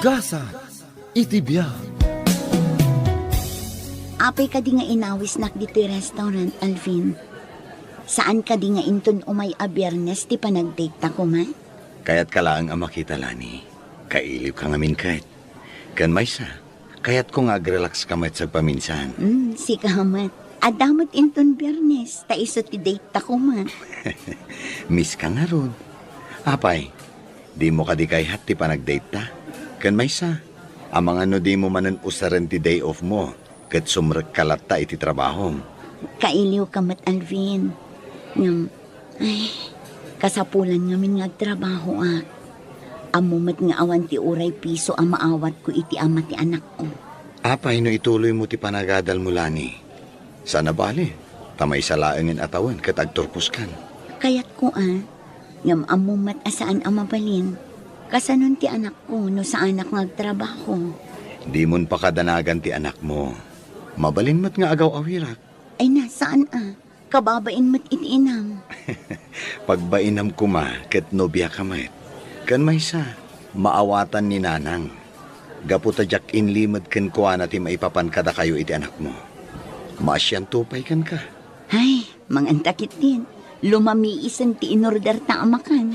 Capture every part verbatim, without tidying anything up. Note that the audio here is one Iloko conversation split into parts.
Gasat iti biag. Apay kadi nga inawisnak ditoy restaurant, Alvin? Saan kadi nga inton umay a Biyernes ti panagdate ta koma? Kayatka laeng a makita, Lani. Kailiwka ngamin ket. Ken maysa, kayatko nga agrelaxka met sagpaminsan. Hmm, sika met. Adda met inton Biyernes, ta isu ti date ta koma. Miss ka ngarud. Apay, dimo kadi kayat ti panagdate ta? Ken maysa, amangan no dimo manen usaren ti day off mo, ket sumrekka latta iti trabahom. Kailiwka met, Alvin. Ngem, ay, kasapulan ngamin nga agtrabahoak. Ammo met nga awan ti uray piso a maawatko iti ama ti anakko. Apay no ituloymo ti panagadalmo, Lani? Saan a bale, ta maysa laengen a tawen ket agturposkan. Kayatko a, ngem ammom met a saan a mabalin. Kasanon ti anakko no saanak nga agtrabaho? Dimon pakadanagan ti anakmo. Mabalin met nga agaw-awirak. Ay na, saan a? Kababain met iti inam. Pagbainam koma ket nobiaka met. Ken maysa, maawatan ni Nanang. Gapu ta diak inlimed kenkuana ti maipapan kadakayo iti anakmo. Maasianto pay kenka. Ay, mangan ta ketdin. Lumamiisen ti inorderta a makan.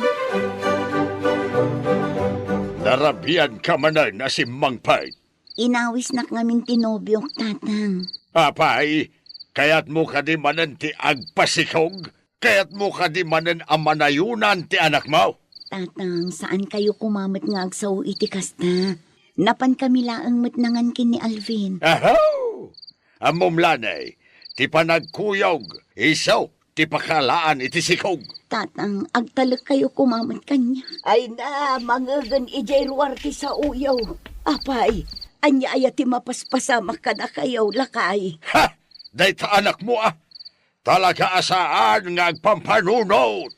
Narabianka manen a simmangpet. Inawisnak ngamin ti nobiok, Tatang. Apay, kayatmo kadi manen ti agpasikog? Kayatmo kadi manen a manayonan ti anakmo? Tatang, saan kayo koma met nga agsao iti kasta. Napan kami laeng met nangan ken ni Alvin. Aho! Ammom, Lani, ti panagkuyog, isu ti pakalaan iti sikog. Tatang, agtalek kayo koma met kaniak. Ay na, mangegen idiay ruar ti saoyo. Apay, ania aya ti mapaspasamak kadakayo, lakay? Ha! Dayta anakmo a. Talaga a saan nga agpampanunot.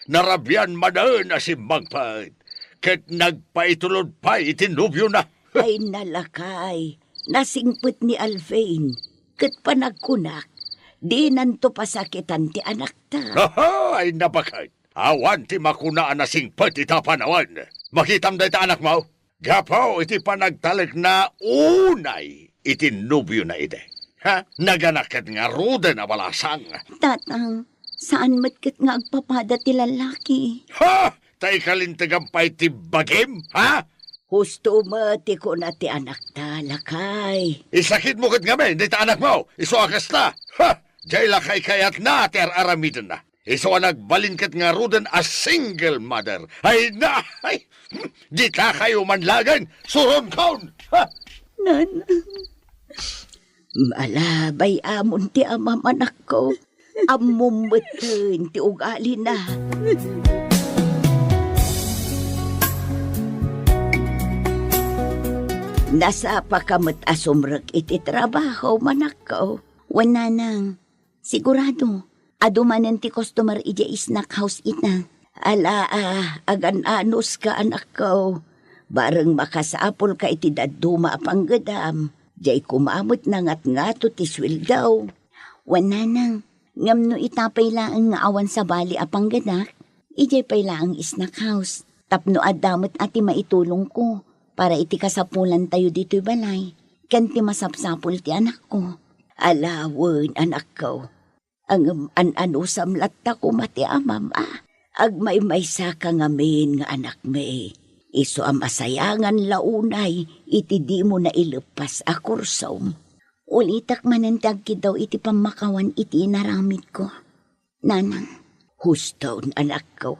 Narabian manen a simmangpet, ket nagpaitulod pay iti nobiona. Ay na, lakay, nasingpet ni Alvin, ket panagkunak, dinanto pasakitan ti anakta. Aha, ay na baket. Awan ti makuna a nasingpet ita panawen. Makitam dayta anakmo? Gapu iti panagtalekna unay iti nobiona idi. Ha? Naganaket ngaruden a balasang. Tatang, saan met ket nga agpapada ti lallaki. Ha? Ta ikalintegam pay ti bagim, ha? Husto met ti kuna ti anakta, lakay. Isakitmo ket ngamin dayta anakmo, isu a kasta. Ha? Diay lakay kayatna ti ar-aramidenna. Isu a nagbalin ket ngaruden a single mother. Ay na! Ay! Dita kayo man laeng, suronkon! Ha! Nanang, malabay amon ti amam, anakko. Ammom metten ti ugalina. Nasapaka met a sumrek iti trabaho, manakko. Wen, Nanang. Sigurado, adu manen ti customer idiay snack house ita. Ala a, agan-anuska, anakko. Bareng makasapulka iti dadduma a panggedam. Diay koma met nangatngato ti sueldo. Wen, Nanang, ngem no ita pay laeng nga awan sabali a panggedak, idiay pay laeng snack house. Tapno adda met a ti maitulongko para iti kasapulantayo ditoy balay, ken ti masapsapul ti anakko. Ala wen, anakko. Ngem an-anusam latta koma ti amam a. Agmaymaysaka ngamin nga anakmi. Isu a masayangan la unay iti dimo naileppas a kursom. Ulitek manen ti agkiddaw iti pammakawan iti inaramidko. Nanang. Huston, anakko.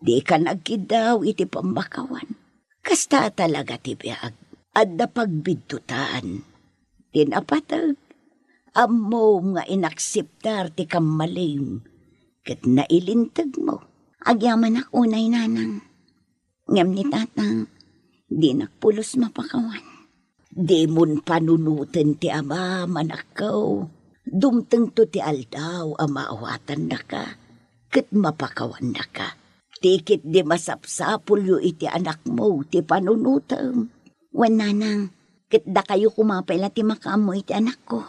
Dika nagkiddaw iti pammakawan. Kasta talaga ti biag. Adda pagbiddutan. Ti napateg, ammom nga inakseptar ti kammalim ket nailintegmo. Agyamanak unay, Nanang. Ngem ni Tatang, dinak pulos mapakawan. Dimon panunoten ti amam, anakko. Dumtengto ti aldaw a maawatannaka, ket mapakawannaka. Ti ketdi masapsapulyo iti anakmo ti panunotem. Wen, Nanang, ket dakayo koma pay la ti makaammo iti anakko.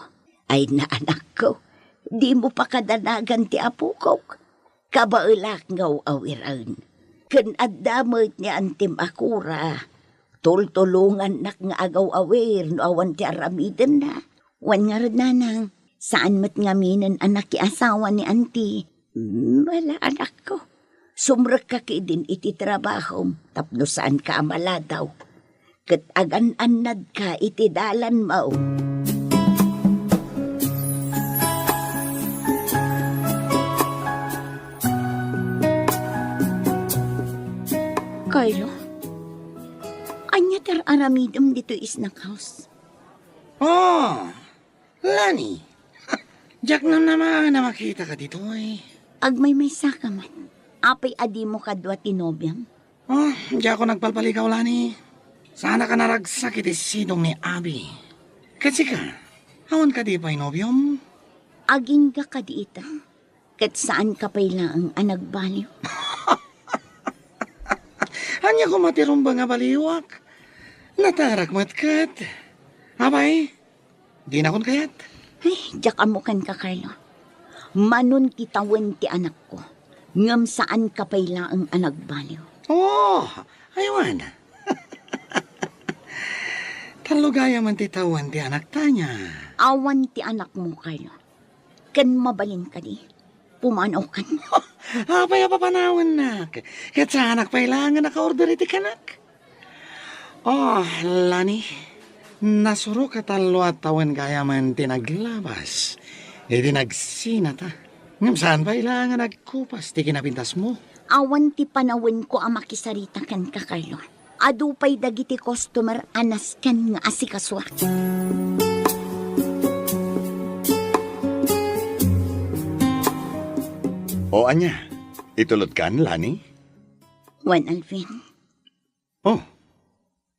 Ay na, anakko, dimo pakadanagan ti apokok. Kabaelak nga aw-awiren. Ken adda met ni antim a kura. Tultulongannak nga agaw-awir no awan ti aramidenna. Wen ngarud, nanang, saan met ngaminen a nakiasawa ni anti. Mala, anakko. Sumrekka ketdin iti trabahom tapno saanka a maladaw. Ket agan-annadka iti dalanmo. Carlo, ania ti ar-aramidem ditoy snack house? Oh, Lani, diak namnama a makitaka ditoy. Agmaymaysaka met. Apay a dimo kadua ti nobiam? Oh, diakon agpalpalikaw, Lani. Saanak a naragsak iti sidong ni Abi. Ket sika, awan kadi pay nobiom? Agingga kadi ita, ket saanka pay laeng a nagbaliw. Ania koma ti rumbeng a baliwak? Natarak met ket. Apay, dinakon kayat? Ay, diak ammo kenka, Carlo. Manon ti tawen ti anakko, ngem saanka pay laeng a nagbaliw. Oh, aywan. Tallo gayamen ti tawen ti anakta ania. Awan ti anakmo, Carlo. Ken mabalin kadi? Pumanaw kan. Apay a papanawennak? Ket saanak pay laeng a nakaorder iti kanak. Oh, Lani, nasurok a tallo a tawen gayamen ti naglabas iti nagsinata. Ngem saan pay laeng a nagkupas ti kinapintasmo. Awan ti panawenko a makisarita kenka, Carlo. Adu pay dagiti customer a nasken nga asikasuak. O ania, itulodkan, Lani? Wen, Alvin. Oh,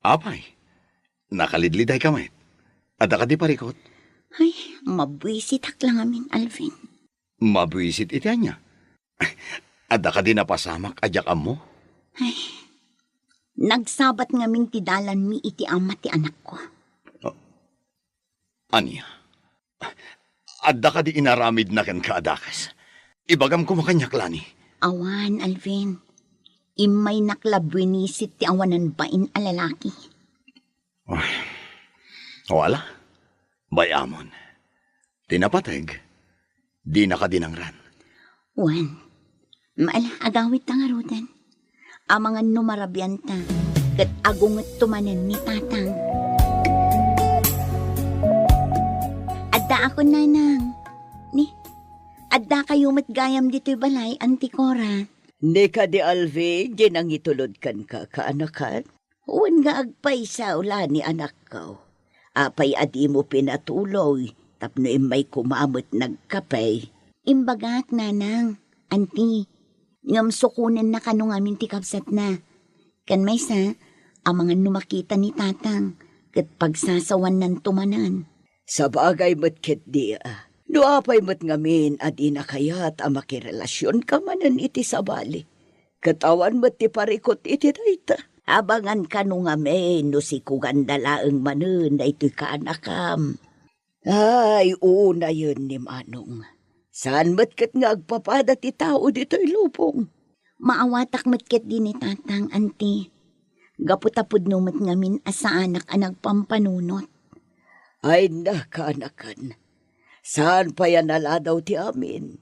apay? Nakalidlidayka met. Adda kadi parikut? Ay, mabuisitak la ngamin, Alvin. Mabuisit iti ania? Adda kadi napasamak a diak ammo? Ay, nagsabat ngamin ti dalanmi iti ama ti anakko. Ania? Adda kadi inaramidna kenka a dakes? Ibagam koma kaniak, Lani. Awan, Alvin. Immaynak la buinisit ti awanan bain a lalaki. Ay, wala. Bay-amon. Ti napateg, dina kadi nangran. Wen, maala, agawidta ngaruden. Amangan no marabianta, ket agungetto manen ni Tatang. Addaakon, Nanang. Ni, addakayo met gayam ditoy balay, Anti Cora. Ni kadi Alvin, di nangitulod kenka, kaanakan? Wen nga agpaysa, Lani, anakko. Apay a dimo pinatuloy tapno immay koma met nagkape? Imbagak, Nanang, Anti, ngem sukonenna kano ngamin ti kabsatna. Ken maysa, amangan no makita ni Tatang, ket pagsasawannanto manen. Sabagay met ketdi a, no apay met ngamin a dina kayat a makirelasionka manen iti sabali, ket awan met ti parikut iti dayta. Abangan kano ngamin no sikuganda laeng manen daytoy kaanakam. Ay, unayen ni Manong. Saan met ket nga agpapada ti tao ditoy lubong. Maawatak met ketdi ni Tatang, Anti. Gapu ta pudno met ngamin a saanak a nagpampanunot. Ay, na, kaanakan. Saan pay a naladaw ti amin.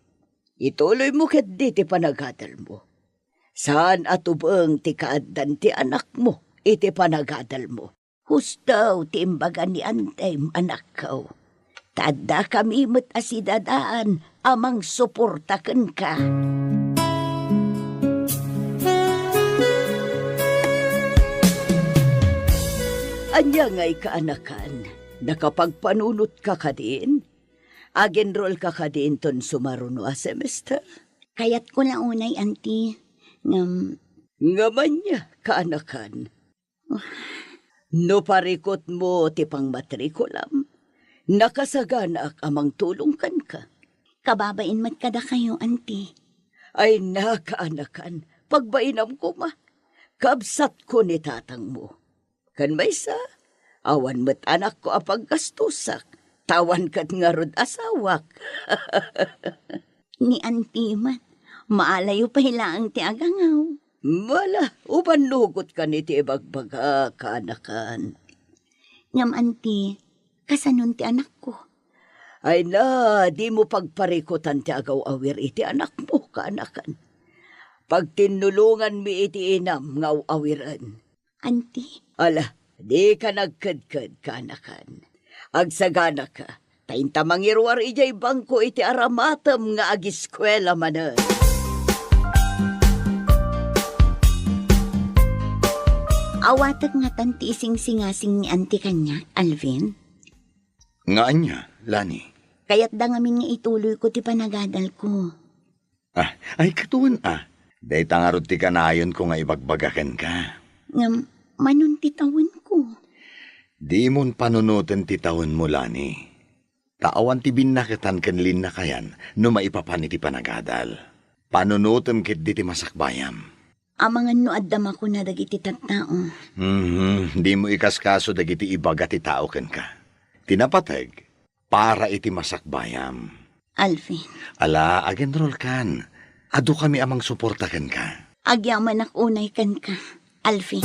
Ituloymo ketdi ti panagadalmo. Saan a tubeng ti kaaddan ti anakmo iti panagadalmo. Husto ti imbaga ni Antem, anakko. Ta addakami met a sidadaan a mangsuporta kenka. Ania ngay, kaanakan? Nakapagpanunotka kadin? Agenrolka kadin ton sumaruno a semester? Kayatko la unay, Anti. Ngem, ngem ania, kaanakan? No parikutmo ti pangmatrikulam, nakasaganaak a mangtulong kenka. Kababain met kadakayo, Anti. Ay, na, kaanakan, pagbainam koma. Kabsatko ni tatangmo. Ken maysa, awan met anakko a paggastosak, ta awan ket ngarud asawak. Ni Anti met, maalayo pay laeng ti agangaw. Bala, uban nugotkan iti ibagbaga, kaanakan. Ngem, anti, kasanon ti anakko? Ay na, dimo pagparikutan ti agaw-awir iti anakmo, kaanakan. Pagtinnulonganmi iti inam nga aw-awiren. Anti? Ala, dika nagkedked, kaanakan. Agsaganaka, ta inta mangiruar idiay bangko iti aramatem nga agiskuela manen. Awatek ngatan ti isingsingasing ni Anti kaniak, Alvin? Nga ania, Lani? Kayatda ngamin nga ituloyko ti panagadalko. Ah, ay, katuen a. Dayta ngarud ti kanayonko nga ibagbaga kenka. Ngem, manon ti tawenko? Dimon panunoten ti tawenmo, Lani. Ta awan ti binnaketan ken linnakayan no maipapan iti panagadal. Panunotem ketdi ti masakbayam. Amangan no adda makuna dagiti tattao. Mhm, dimo ikaskaso dagiti ibaga ti tao kenka. Ti napateg, para iti masakbayam. Alvin. Ala, agenrolkan. Adu kami a mangsuporta kenka. Agyamanak unay kenka, Alvin.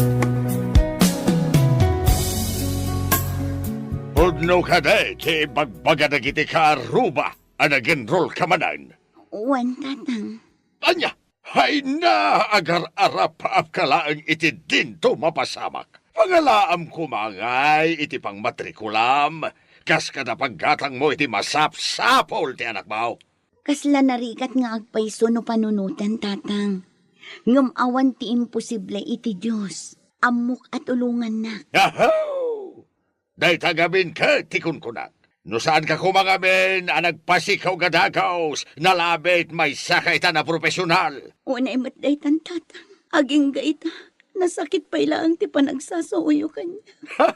Pudno kadi ti ibagbaga dagiti kaarruba a nagenrolka manen? Wen, Tatang. Ania? Hayna, agar-arapaapka laeng iti dinto mapasamak. Pangalaam koma ngay iti pangmatrikulam, kas kada paggatangmo iti masapsapul ti anakmo. Kasla narigat nga agpayso no panunoten, Tatang. Ngem awan ti imposible iti Dios. Ammok a tulongannak. Aho! Dayta ngamin ket ti kunkunak. No saanka koma ngamin a nagpasikaw nga dagus, nalabit maysaka itan a profesional. Unay met daytan, Tatang. Agingga ita, nasakit pay laeng ti panagsasauyo kaniak. Ha?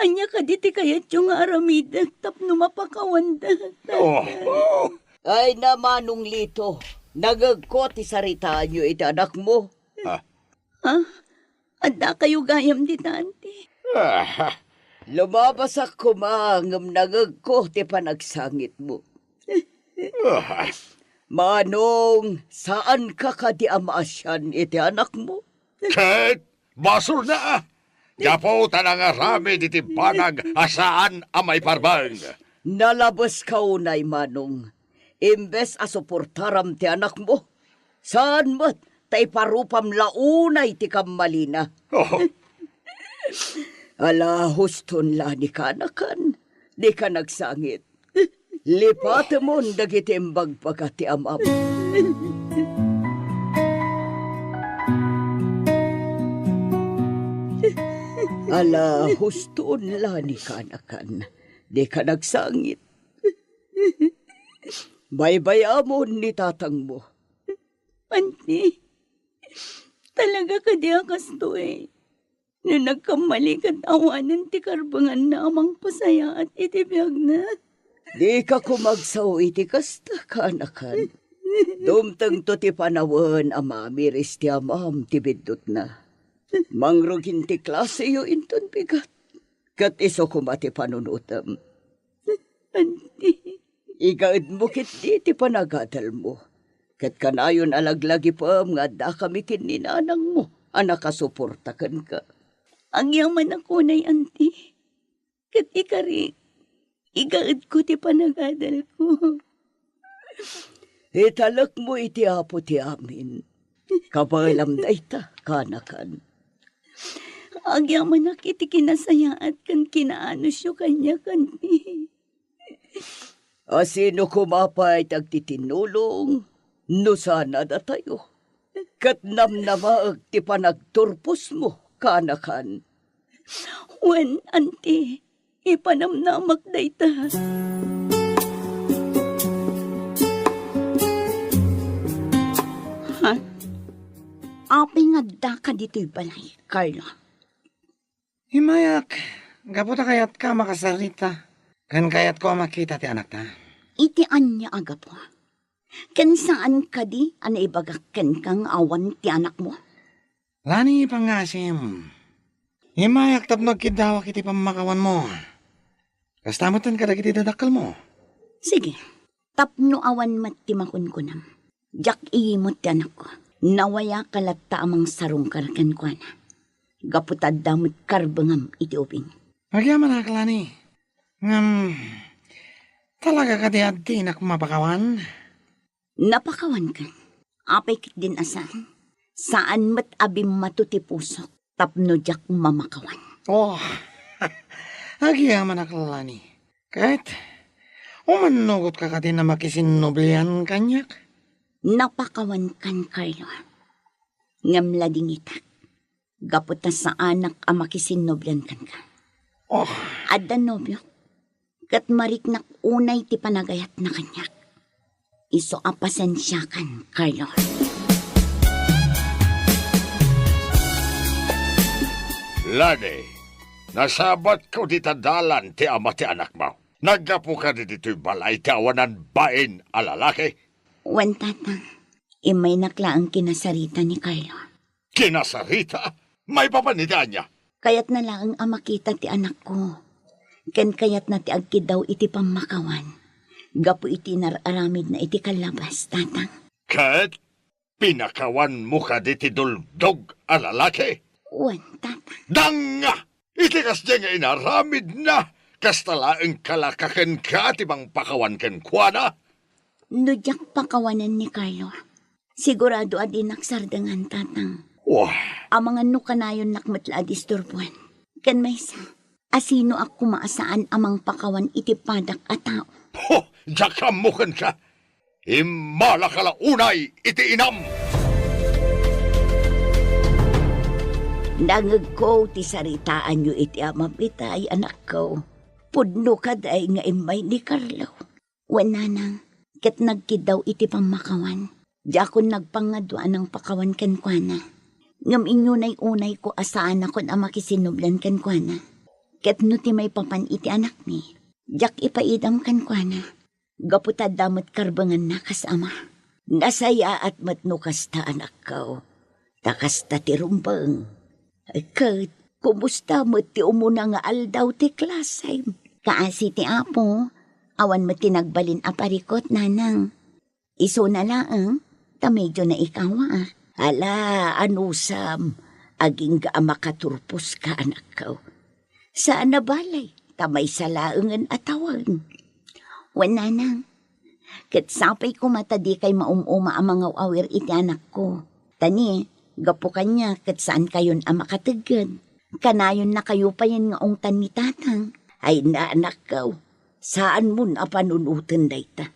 Ania kadi ti kayatyo nga aramidek tapno mapakawandek? Oh, oh. Ay, na, Manong Lito, nangegko ti saritaanyo iti anakmo. Ha? Ha? Addakayo gayam dita, anti? Ah. Lumabasak koma ngem nangegko ti panagsangitmo. Ah. Manong, saanka kadi a maasian iti anakmo? Ket basolna, gapu ta nangaramid iti banag a saan a maiparbeng. Nalabeska unay, Manong. Imbes a suportaram ti anakmo, saan met ta iparupam la unay ti kammalina. Oh. Ala, huston la ni kaanakan, dika nagsangit. Lipatemon dagiti imbagbaga ti amam. Ala, huston la ni kaanakan, dika nagsangit. Baybay-amon ni tatangmo. Anti, talaga kadi a kastoy? No nagkammali ket awanen ti karbenganna a mangpasayaat iti biagna. Dika koma agsao iti kasta, kaanakan. Dumtengto ti panawen a mamiris ti amam ti biddutna. Mangrugin ti klaseyo inton bigat. Ket isu koma ti panunotem. Anti. Igaedmo ketdi ti panagadalmo. Ket kanayon a laglagipem nga addakami ken ni nanangmo a nakasuporta kenka. Agyamanak unay, anti. Ket ikari, igaedko ti panagadalko. Italekmo iti Apo ti amin. Kabaelam dayta, kaanakan. Agyamanak iti kinasayaat ken kinaanusyo kaniak, anti. A sino koma pay ti agtitinnulong no saan a datayo? Ket namnamaek ti panagturposmo, kaanakan. Wen, anti, ipanamnamak dayta. Ha? Apay nga addaka ditoy balay, Carlo? Immayak, gapu ta kayatka a makasarita, ken kayatko a makita ti anakta. Iti ania a gapu? Ken saan kadi a naibagak kenka nga awan ti anakmo? Lani, pangngasim. Immayak tapno agkiddawak iti pammakawanmo. Kasta metten kadagiti dadakkelmo. Sige, tapno awan met ti makunkunam. Diak iyimut ti anakko. Nawayaka latta a mangsarungkar kenkuana, gapu ta adda met karbengam iti ubing. Agyamanak, Lani. Ngem, talaga kadi a dinak mapakawan? Napakawankan. Apay ketdin a saan? Saan met a bimmato ti pusok tapno diak mamakawan. Oh, agyamanak, Lani. Ket, umannugotka kadi a makisinnublian kaniak? Napakawankan, Carlo. Ngem ladingitak, gapu ta saanak a makisinnublian kenka. Oh. Adda nobiok, ket mariknak unay ti panagayatna kaniak. Isu a pasensiakan, Carlo. Lani, nasabatko dita dalan ti ama ti anakmo. Naggapu kadi ditoy balay ti awanan bain a lalaki? Wen, Tatang. Immaynak laeng kinasarita ni Carlo. Kinasarita? Maipapan iti ania? Kayatna laeng a makita ti anakko. Ken kayatna ti agkiddaw iti pammakawan gapu iti inar-aramidna iti kallabas, Tatang. Ket pinakawanmo kadi ti duldog a lalaki? Wen, Tatang. Danga! Iti kasdiay nga inaramidna, kasta laeng kalaka kenka ti mangpakawan kenkuana? No diak pakawanen ni Carlo, sigurado a dinak sardengan, Tatang. Wah. Amangan no kanayonnak met la a disturboen. Ken maysa, asinoak koma a saan a mangpakawan iti padak a tao? Ho, diak ammo kenka. Immalaka la unay iti inam! Nangngegko ti saritaanyo iti amam itay, anakko. Pudno kadi nga immay ni Carlo? Wen, Nanang, ket nagkiddaw iti pammakawan. Diakon nagpangngaduan a mangpakawan kenkuana. Ngem inyunay-unayko a saanakon a makisinnublian kenkuana. Ket no ti maipapan iti anakmi, diak ipaidam kenkuana. Gapu ta adda met karbenganna kas ama. Nasayaat met no kasta, anakko. Ta kasta ti rumbeng. Ay, ket, kumusta met ti umuna nga aldaw ti klasem? Kaasi ti Apo, awan met ti nagbalin a parikut, Nanang. Isuna laeng, ta medio naikawa. Ala, anusam, agingga a makaturposka, anakko. Saan a bale, ta maysa laengen a tawen. Wen, Nanang, ket sapay koma ta dikay maum-uma a mangaw-awir iti anakko. Ta ni, gapu kaniak ket saankayon a makategged. Kanayonnakayo payen nga ungtan ni Tatang. Ay, anakko, saanmon a panunoten dayta.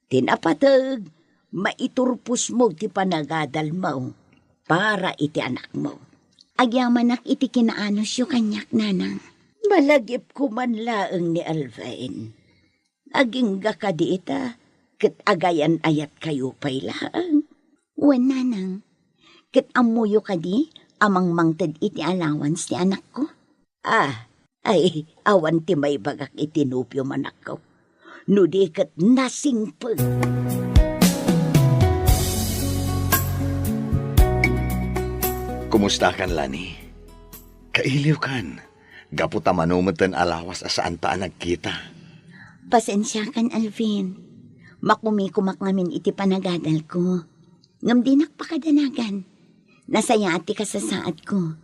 Ti napateg, maiturposmo ti panagadalmo para iti anakmo. Agyamanak iti kinaanusyo kaniak, Nanang. Malagipko man laeng ni Alvin. Agingga kadi ita, ket agayan-ayatkayo pay laeng. Wen, Nanang. Ket ammoyo kadi a mangmangted iti allowance ti anakko? Ah, ay, awan ti maibagak iti nobiom, anakko. No di ket nasingpet. Kumustakan, Lani? Kailiwkan, gapu ta mano met ti lawas a saanta a nagkita. Pasensiakan, Alvin. Makumikumak ngamin iti panagadalko. Ngem dinak pakadanagan. Nasayaat ti kasasaadko.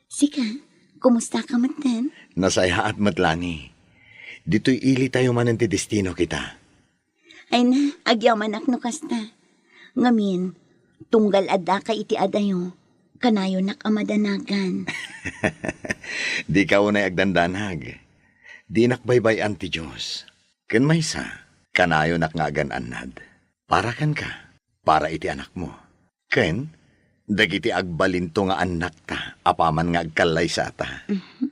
Sika, kumusta ka met, Tan? Nasayaat met, Lani. Ditoy ilitayo manen ti destino kita. Ay na, agyamanak no kasta. Ngamin, tunggal addaka iti adayo, kanayonak a madanagan. Dika unay agdandanag. Dinak baybay-an ti Dios. Ken maysa, kanayonak nga agan-annad. Para kenka, para iti anakmo. Ken dagiti agbalinto nga annakta apaman nga agkallaysata. Mhm.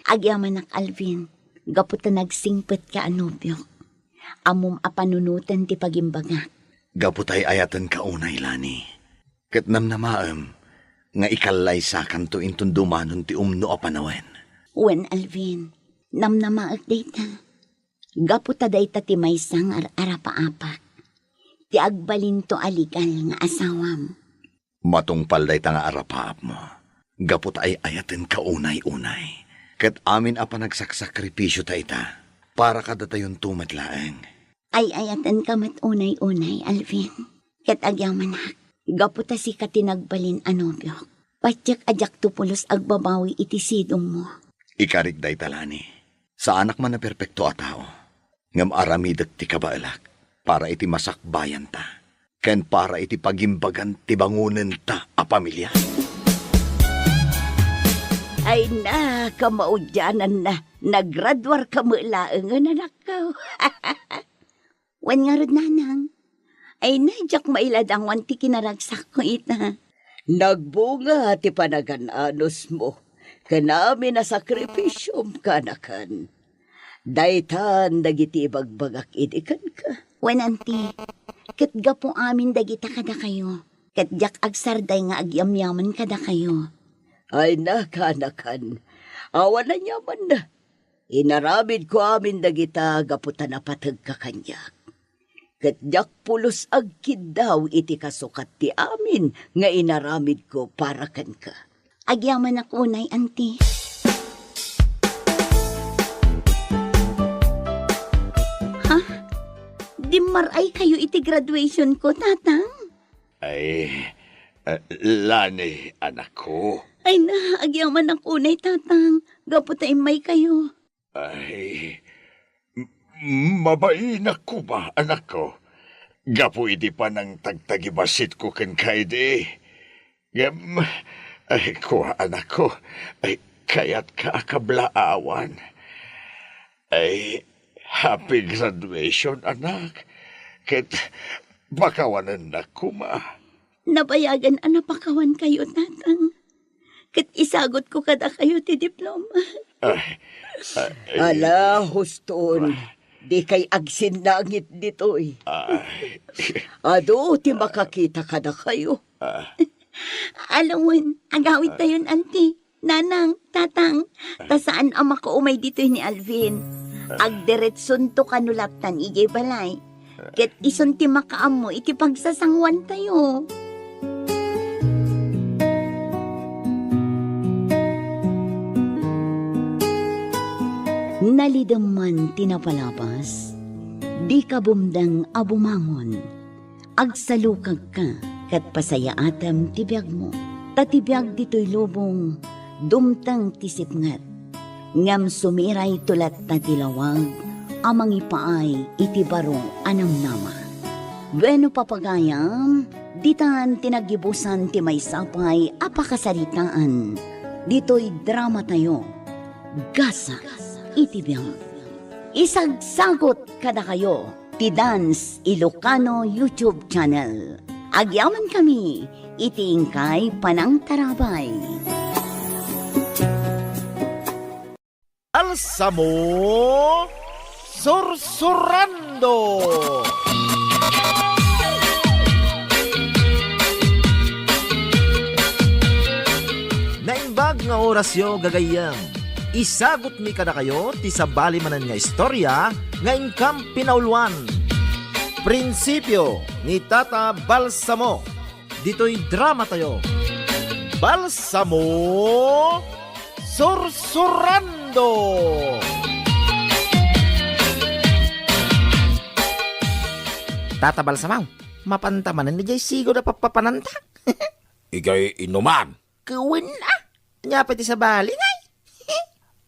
Agyamanak, Alvin, gapu ta nagsingpetka a nobiok. Ammom a panunoten ti pagimbagak. Gapu ta ay-ayatenka unay, Lani. Ket namnamaem nga ikallaysakanto inton dumanon ti umno a panawen. Wen, Alvin, namnamaek dayta. Gapu ta dayta ti maysa nga ar-, arapaapak. Ti agbalinto a legal nga asawam. Matungpal dayta nga arapaapmo. Gapu ta ay-ayatenka unay-unay. Ket amin a panagsaksakripisio ta ita, para kadatayonto met laeng. Ay-ayatenka met unay-unay, Alvin. Ket agyamanak, Gapu ta sika ti nagbalin a nobiok, patiek a diakto pulos agbabawi iti sidongmo. Ikarik dayta, Lani. Saanak man a perpekto a tao, ngem aramidek ti kabaelak para iti masakbayanta ken para iti pagimbagan ti bangonenta a pamilia. Ay na, kamaudiananna, nagraduarka met laengen, anakko. Wen ngarud, nanang, ay na, diak maila danguan ti kinaragsakko ita. Nagbunga ti panagan-anusmo ken amin a sakripisiom, kanakan. Daytan dagiti ibagbagak idi kenka. Wen, anti, ket gapu amin dagita kadakayo, ket diak agsarday nga agyamyaman kadakayo. Ay na, kanakan, awan aniamanna. Inaramidko amin dagita gapu ta napategka kaniak. Ket diak pulos agkiddaw iti kasukat ti amin nga inaramidko para kenka. Agyamanak unay, anti. Ha? Dimmar-ay kayo iti graduation ko, tatang? Ay, eh, Lani, anakko. Ay na, agyamanak unay, tatang, gapu ta immay kayo. Ay, m-, mabainak koma, anakko. Gapu iti panangtagtagibasitko kenka idi. Ngem, ay, kua, anakko, ay, kayatka a kablaawan. Ay, happy graduation, anak. Ket pakawanennak koma. Nabayagan a napakawan kayo, tatang. Ket isagutko kadakayo ti diploma. Ah, ah, eh, Ala, huston, ah. Dikay agsinnangit ditoy. Ay. Adu ti makakita kadakayo. Ah. Alawen, agawidtayon, anti. Nanang, tatang, ta saan a makaumay ditoy ni Alvin. Agdiretsonto kano lattan idiay balay. Ket isun ti makaammo iti pagsasanguantayo. Nalidem man ti napalabas, dika bumdeng a bumangon. Agsalukagka ket pasayaatem ti biagmo. Ta ti biag ditoy lubong, dumteng ti sipnget. Ngem sumirayto latta ti lawag a mangipaay iti baro a namnama. Bueno, papagayam, ditan ti naggibusan ti maysa pay a pakasaritaan ditoy dramatayo, Gasa iti Biag. Isagsagut kadakayo ti Dance Ilocano YouTube channel. Agyamankami iti inkay panangtarabay. Balsamo Sursurando! Naimbag nga orasyo, gagayyem. Isagutmi kadakayo ti sabali manen nga istorya nga inkam pinauloan. Prinsipio ni Tata Balsamo ditoy dramatayo, Balsamo Sursurando! Tata Balsamo, mapanta manen idiay sigaw a pappapananta? Idiay inuman. Wen a. Ania pay ti sabali ngay?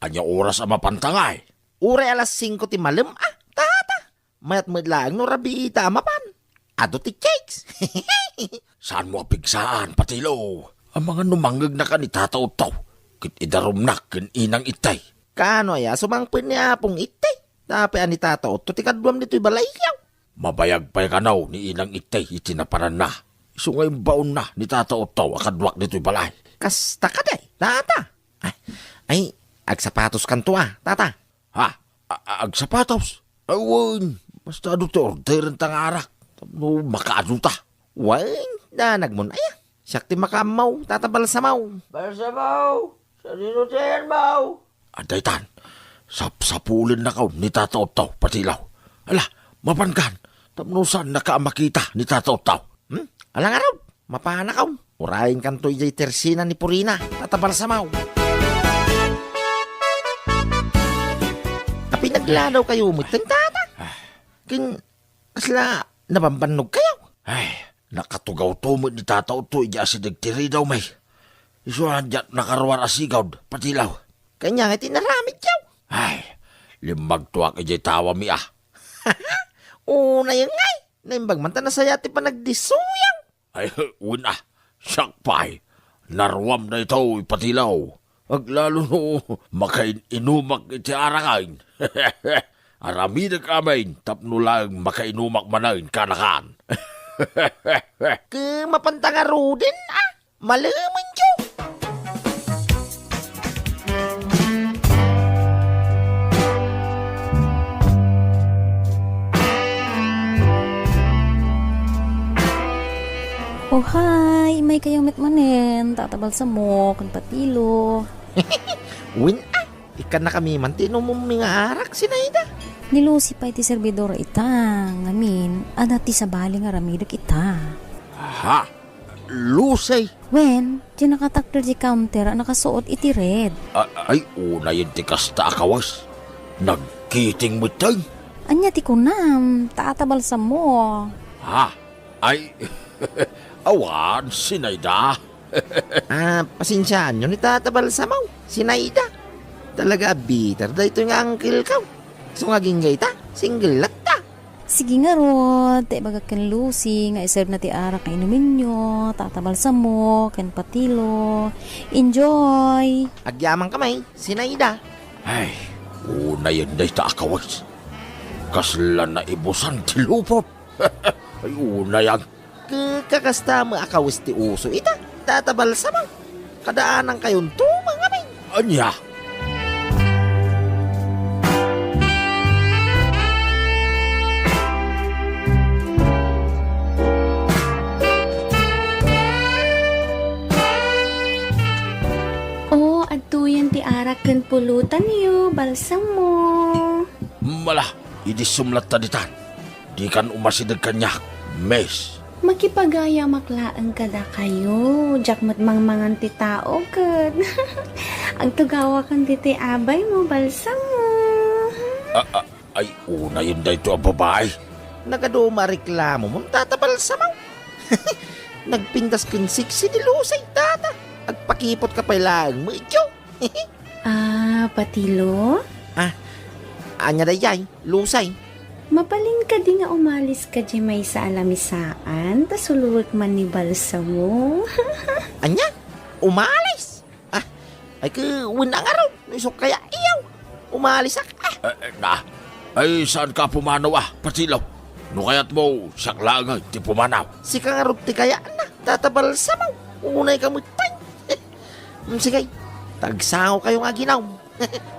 Ania oras a mapanta ngay? Uray alas singko ti malem a, tata. Mayat met laeng no rabiita a mapan. Adu ti cakes. Saanmo a pigsaan, Patilo? Amangan no mangngegnaka ni Tata Otto ket idarumnak ken Inang Ittay. Kaano aya sumangpet ni Apong Ittay? Tapay a ni Tata Otto ti kaduam ditoy balayyo. Mabayag pay kano ni Inang Ittay iti napananna. Isu nga imbaonna ni Tata Otto a kaduak ditoy balay. Kasta kadi, tata? Ay, ay, agsapatos kanto a, tata. Ha? A-, a-, agsapatos? Ay, wen, basta adu ti orderenta nga arak. Tapno makaadu ta. Wen, danagmon aya. Siak ti makaammo, Tata Balsamo. Balsamo! Sadino ti ayanmo? Adda itan, sapsapulennakon ni Tata Otto, Patilaw. Ala, mapankan, tapno saannaka a makita ni Tata Otto. Hmm? Ala ngarud, mapanakon. Urayenkanto idiay tersina ni Purina, Tata Balsamo. Apay nagladawkayo metten, tata? Ken kasla nabambannogkayo? Ay, Nakatugawto met ni Tata Utto idiay asideg ti ridaw, May. Isu a diak nakaruar a sigawd, Patilaw. Kaniana ngay ti inaramidyo? Ay, limmagtoak idiay tawami a. Unayen ngay, naimbag man ta nasayaat ti panagdissoyo. Ay, wen a, siak pay. Naruam daytoy, Patilaw. Aglalo no makain-inumak iti araken. Aramidek amin tapno laeng makainumak manen kanakan. Ket mapanta ngaruden a, malemenyo. Oh, hi! Imaykayo met manen, Tata Balsamo, ken Patilo. Wen a, ikkannakami man ti inummi nga arak, Sinaida. Ni Lucy pay ti serbidor ita, ngamin, adda ti sabali nga aramidek ita. Ha? Lucy? Wen, ti nakatakder ti counter a nakasuot iti red. A-, ay, unayen ti kasta a kawes. Nagkiting metten. Ania ti kunam, Tata Balsamo? Ha? Ay, awan, Sinaida. Ah, pasensiaanyo ni Tata Balsamo, Sinaida. Talaga a bitter daytoy nga angkelko. Isu nga agingga ita, single latta. Sige ngarud, ta ibagak ken Lucy nga iserve na ti arak nga inumenyo, Tata Balsamo, ken Patilo. Enjoy! Agyamankami, Sinaida. Ay, unayen dayta a kawes. Kasla naibusan ti lupot. Ay, unayan. Ke-, kakasta met a kawes ti uso ita, Tata Balsamo. Kadaanankayon to, mangabay. Ania? O, adtoyen ti arak ken pulutanyo, Balsamo. Mala, idi sumlatta ditan. Dikan umasideg kaniak, Miss. Makipagayamak laeng kadakayo. Diak met mangmangan ti tao ket agtugawakan ditoy abaymo, Balsamo. A-, a-, ay, unayen daytoy a babai. Nagadu a reklamo mon, Tata Balsamo. Nagpintas ken sexy ni Lucy, Tata. Agpakiputka pay laeng met idiay. Ah, Patilo? Ah, ania daydiay, Lucy? Mabalin kadi nga umaliska diay maysa a lamisaan, ta sulurek man ni Balsamo. Ania? Umalis? Ah, ay, ke, wen a ngarud, no isu kayat iyaw. Umalisak, ah. Eh, eh, na. Ay, saanka a pumanaw, ah, Patilo. No kayatmo, siak laeng ti pumanaw. Sika ngarud ti kayatna, Tata Balsamo. Unayka met pay. Mm, sige, tagsangokayo nga aginom.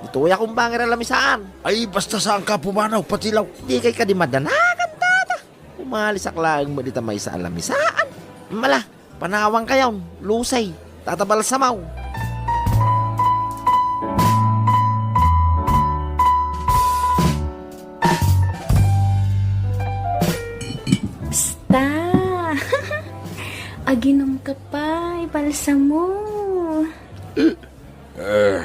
Ditoyak umbanger a lamisaan. Ay, basta saanka pumanaw, Patilaw. Dikay kadi madanagan, Tata. Umalisak laeng met dita maysa a lamisaan. Mala, panawankayon, Lucy, Tata Balsamo. Basta! Aginomka pay, Balsamo. Eh,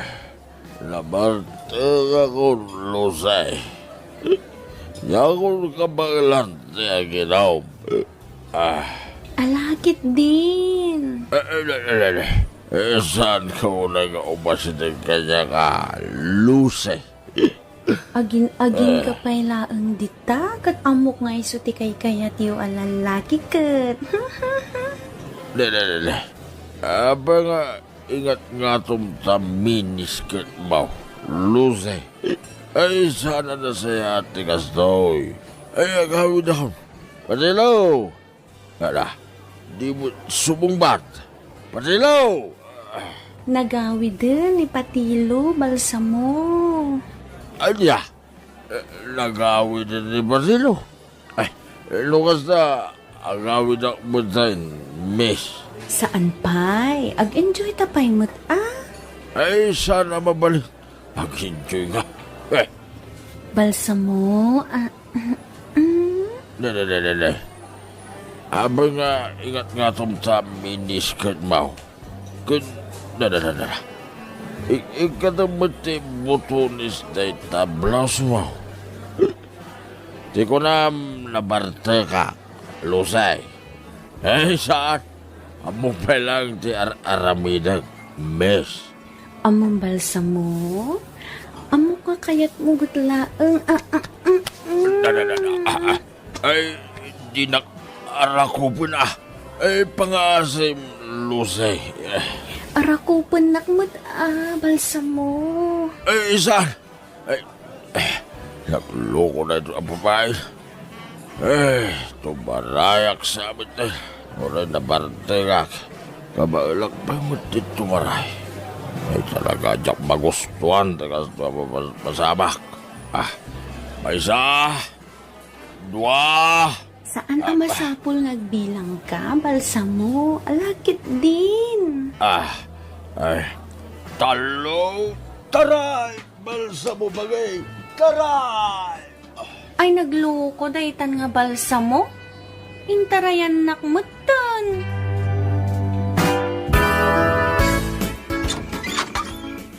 nabartekakon, Lucy. Diakon kabaelan ti aginom. Ah. Ala ketdin. Eh, eh, eh, eh, eh, eh, saanka unay nga umasideg kaniak, Lucy. Agin-aginka pay laeng dita, ket ammok nga isu ti kaykayatyo a lallaki ket. Dede, dede. Apay nga ingatngatom ta minisketmo, Lucy? Ay, saan a nasayaat ti kastoy. Ay, agawidakon. Patilo! Ala, di met sumungbat. Patilo! Nagawiden ni Patilo, Balsamo. Ania? Eh, nagawiden ni Patilo? Ay, no kasta, agawidak metten, Miss. Saan pay? Ag-enjoyta pay met, a? Ay, saan a mabalin. Ag-enjoy nga. Eh. Balsamo, a, mm. Dede, dede, dede. Apay nga ingatngatom ta minisketmo. Ket, dede, dede, dede. Ik-, ikkatem met ti botones dayta blousemo. Ti kunam, nabartekak, Lucy. Eh, saan? Ammom pay laeng ti ar-aramidek, miss. Ammom balsamo? Ammok nga kayatmo met laeng. Ah, ah, mm, mm. Da, da, da, da. Ah, ah. Ay, dinak arakupen, ah. Ay, pangaasim, Lucy. Eh. Arakupennak met, ah, balsamo. Ay, saan? Ay, eh, nagloko na ito a babae. Eh, tumarayak sa amin, eh. Uray nabartengak. Kabaelak pay met ti tumaray. Ay, talaga, diak magustuan ti kasto a pas-, pasabak. Ah, maysa, dua. Saan a masapul nga agbilang ka, balsamo? Ala, ketdin. Ah, ay, tallo, taray! Balsamo bagay! Taray! Ay, nagloko daytan nga balsamo? Intarayannak metten.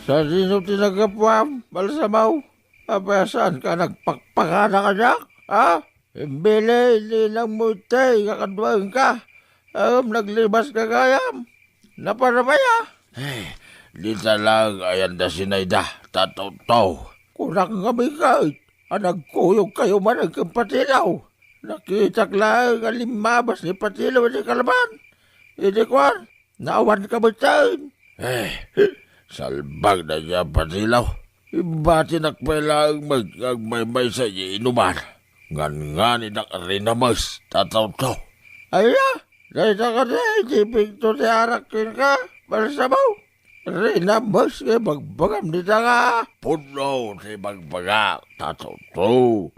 Sadino ti naggapuam, balsamo? Apay a saan ka nagpakpakada kaniak, ha? Imbili ni Nang Moytey nga kaduaenka, ngem naglimas ka gayam. Naparamaya. Eh, dita laeng ayan da Zinaida, Tatawtaw. Kunak ngamin ket a nagkuyogkayo manen ken Patilaw. Nakitak laeng a limmabas ni Patilaw iti kalaban. Idi kuan, naawanka metten. Eh, salbag dayta a Patilaw. Imbatinak pay laeng met nga agmaymaysa idiay inuman. Nganganinak rinames, Tatawtaw. Aya, dayta kadi ti ipigto ti arak kenka, balsamo? Rinames nga ibagbagam dita nga. Pudno ti ibagbagak, Tatawtaw.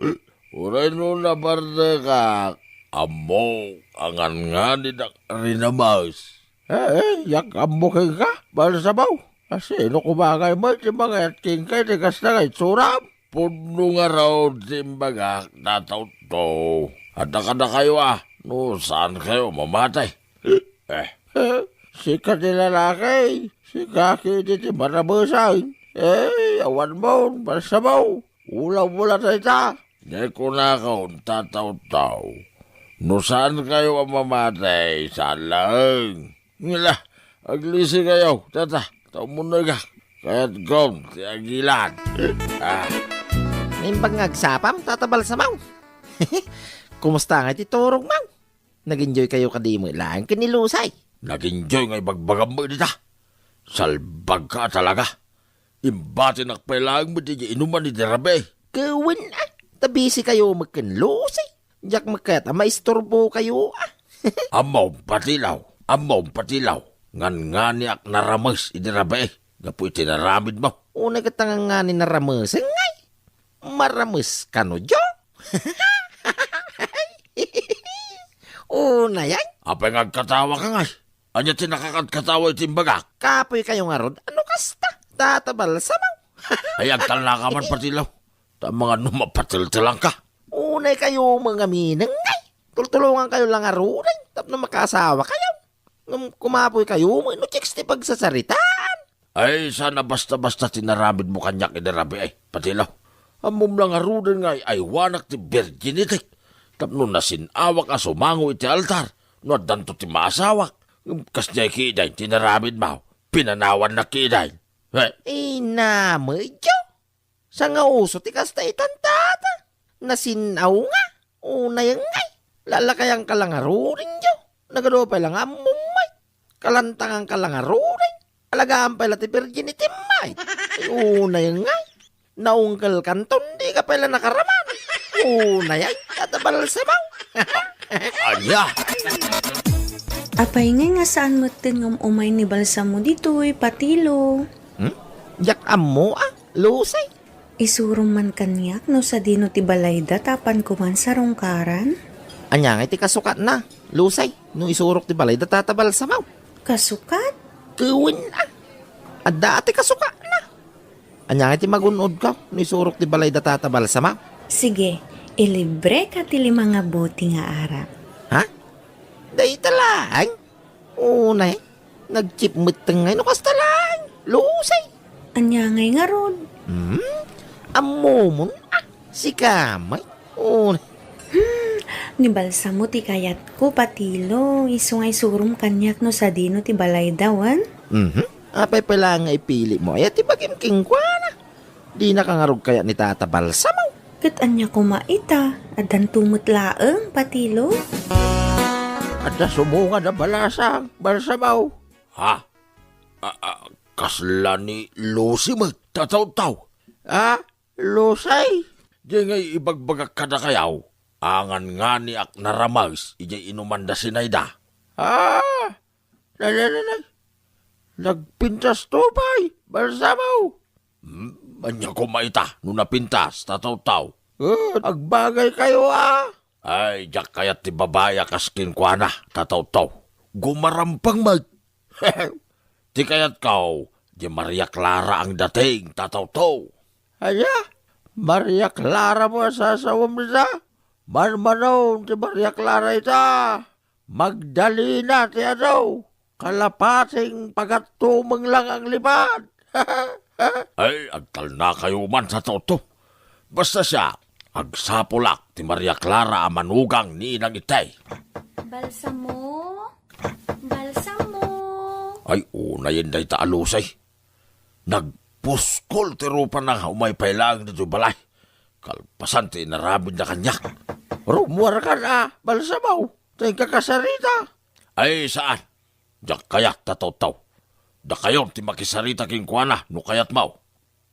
Uray no nabartekak, ammok a nganganinak rinames. Eh, eh, diak ammo kenka, balsamo. A sino koma ngay met ti mangayat kenka iti kasta nga itsuram? Pudno ngarud ti imbagak, Tatawtaw. Adda kadakayo a, no saankayo a mamatay. Eh. Eh, sika ti lalaki, sika ketdi ti maramesen. Eh, awanmon, balsamo. Ulawmo la dayta. Diay kunakon, Tatawtaw. No saankayo a mamatay, saan laeng. Ngala, aglisikayo, tata, ta umunoyka. Kayatkon ti agilad. Ah. Naimbag nga agsapam, Tata Balsamo. Kumusta ngay ti turogmo? Nag-enjoy kayo kadi met laeng ken ni Lusay? Nag-enjoy nga ibagbagammo dita. Salbagka a talaga. Imbatinak pay laeng met idiay inuman idi rabii. Ket wen a, ta busy kayo met ken Lusay. Diak met kayat a maisturbokayo a. Ammom, Patilaw, ammom, Patilaw. Nganganiak narames idi rabii gapu iti naramidmo. Unay ket ta ngangani naramesen ngay. Marames kano, Jo? Unay ay. Apay nga agkatawaka ngay? Ania ti nakakadkatawa iti imbagak? Kapoykayo ngarud a no kasta, Tata Balsamo. Ay, agtalnaka man, Patilaw. Ta amangan no mapateltelanka. Unaykayo met ngamin ngay. Tultulongankayo la ngaruden tapno makaasawakayo. Ngem kumapoykayo met no chicks ti pagsasaritaan. Ay, saan a basta-basta ti naramidmo kaniak idi rabii, Patilaw. Ammom la ngaruden nga ay-aywanak ti birginitek tapno nasin-awak a sumango iti altar no addanto ti maasawak. Ngem kasdiay ketdin ti naramidmo, pinanawannak ketdin. Eh. Inamedyo. Sangauso ti kasta itan, Tata. Nasin-aw nga. Unay ngay. Lalakayanka la ngaruden, Jo. Nagadu pay la nga ammom met. Kalantanganka la ngaruden. Alagaan pay la ti virginity met. Ay, unay ngay. Naungkelkanton, dika pay la nakaraman. Unay ay, Tata Balsamo. Ania? Apay ngay nga saan metten nga um-umay ni Balsamo ditoy, Patilo? Hmm? Diak ammo a, Lusay. Isurom man kaniak no sadino ti balayda tapno kuman sarungkaran? Ania ngay ti kasukatna, Lusay, no isurok ti balayda Tata Balsamo? Kasukat? Ket wen a. Adda ti kasukatna. Ania ngay ti magun-odko no isurok ti balayda Tata Balsamo? Sige, ilibreka ti lima nga bote nga arak. Ha? Dayta laeng? Unay, nagchip metten ngay no kasta laeng. Lusay. Ania ngay ngarud? Hmm? Ammomon a, sika met. Unay. Hmm, Ni Balsamo ti kayatko, Patilo. Isu nga isurom kaniak no sadino ti balayda, wen? Mhm. Apay pay la nga ipili mo? Aya ti bagim kenkuana. Dinaka ngarud kayat ni Tata Balsamo. Ket ania koma ita? Addanto met laeng, Patilo. Adda sumungan a balasang, Balsamo. Ha? A, a, kasla ni Lucy met, Tatawtaw? Ha? Lucy? Di ngay ibagbagak kadakayaw, angan nganiak narames idiay inumanda Zinaida. Ah, na, na, na, na. Nagpintas to pay, Balsamo. Hmm, ania koma ita no napintas, Tatawtaw? Eh, agbagaykayo, a. Ay, diak kayat ti babai a kas kenkuana, Tatawtaw. Gumarampeng met. Ti kayatko, di Maria Clara ang dating, Tatawtaw. Ania? Maria Clara mo a sasawem ita? Manmanon ti Maria Clara ita. Magdalena ti adu. Kalapating pagattumeng lang ang lipad. Ay, agtalnakayo man, Tatawtaw. Basta siak, agsapulak ti Maria Clara a manugang ni Inang Itay. Balsamo? Balsamo? Ay, unayen dayta a Lucy. Nagpuskol ti rupana nga umay pay laeng ditoy balay. Kalpasan ti inaramidna kaniak. Rummuarkan a, Balsamo. Ta inka kasarita. Ay, saan. Diak kayat, Tatawtaw. Dakayon ti makisarita kenkuana no kayatmo.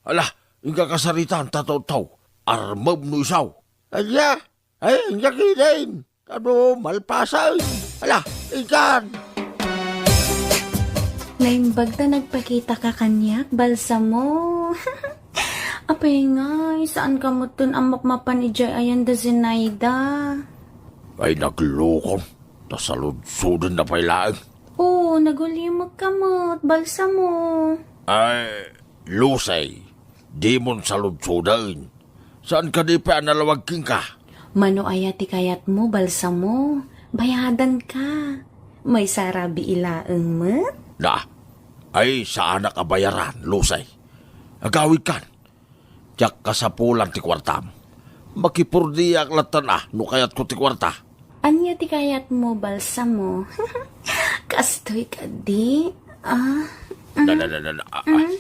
Ala, inka kasaritan, Tatawtaw. Armem no isu. Ania? Ay, inka kidin. Adu, malpasen. Ala, inkan. Naimbag ta nagpakitaka kaniak, Balsamo. Apay ngay, saanka metten a mapmapan idiay ayan da Zenaida? Ay, naglukom. Ta saludsodenna pay laeng. Oo, nagulimekka met, Balsamo. Ay, Lucy, dimon saludsoden. Saan kadi pay a nalawag kenka? Mano aya ti kayatmo, Balsamo? Bayadanka. Maysa a rabii laeng met? Na, ay, saanak a bayaran, Lucy. Agawidkan. Diak kasapulan ti kuartam. Makipordiak latta a no kayatko ti kuarta. Ania ti kayatmo, Balsamo? Kastoy kadi? Ah, mm, Na, na, na, na, na, ah, mm.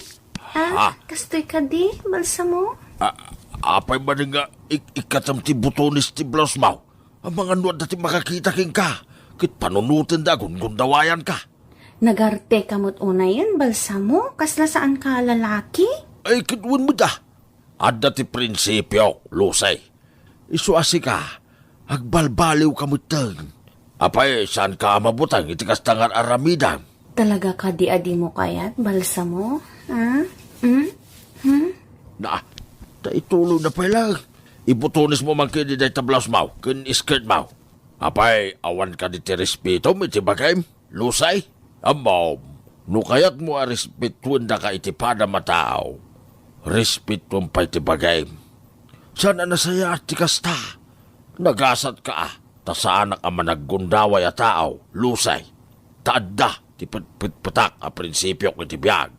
Ah, ah. Kastoy kadi, Balsamo? Ah, apay manen nga ik-, ikkatem ti butones ti blousemo? Amangan no adda ti makakita kenka, ket panunotenda a gungundawayanka. Nagarteka met unayen, Balsamo? Kasla saanka a lalaki? Ay, ket wen met a. Adda ti prinsipiok, Lucy. Isu a sika, agbalbaliwka metten. Apay, saanka a mabuteng iti kasta nga ar-aramidem? Talaga kadi a dimo kayat, Balsamo? Ha? Hmm? Hmm? Na, ta ituloyna pay laeng. Ibutonesmo man kadi dayta blousemo ken skirtmo. Apay, awan kadi ti respetom iti bagim, Lucy? Ammom, no kayatmo a respetoendaka iti padam a tao, respetoem pay ti bagim. Saan a nasayaat ti kasta. Nagasatka a, ta saanak a managgundaway a tao, Lucy. Ta adda ti petpetpetak a prinsipiok iti biag.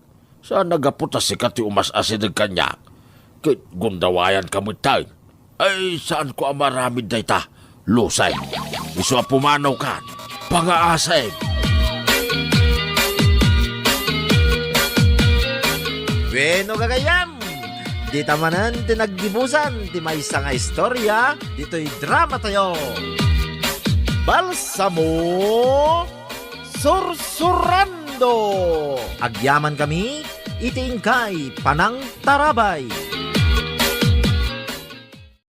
Saan a gapu ta sika ti umas-asideg kaniak, ket gundawayanka metten. Ay, saanko a maaramid dayta, Lucy. Isu a pumanawkan, pangaasem. Bueno, gagayyem, dita manen ti naggibusan ti maysa nga istorya ditoy dramatayo. Balsamo Sursurando! Agyamankami iti inkay panangtarabay.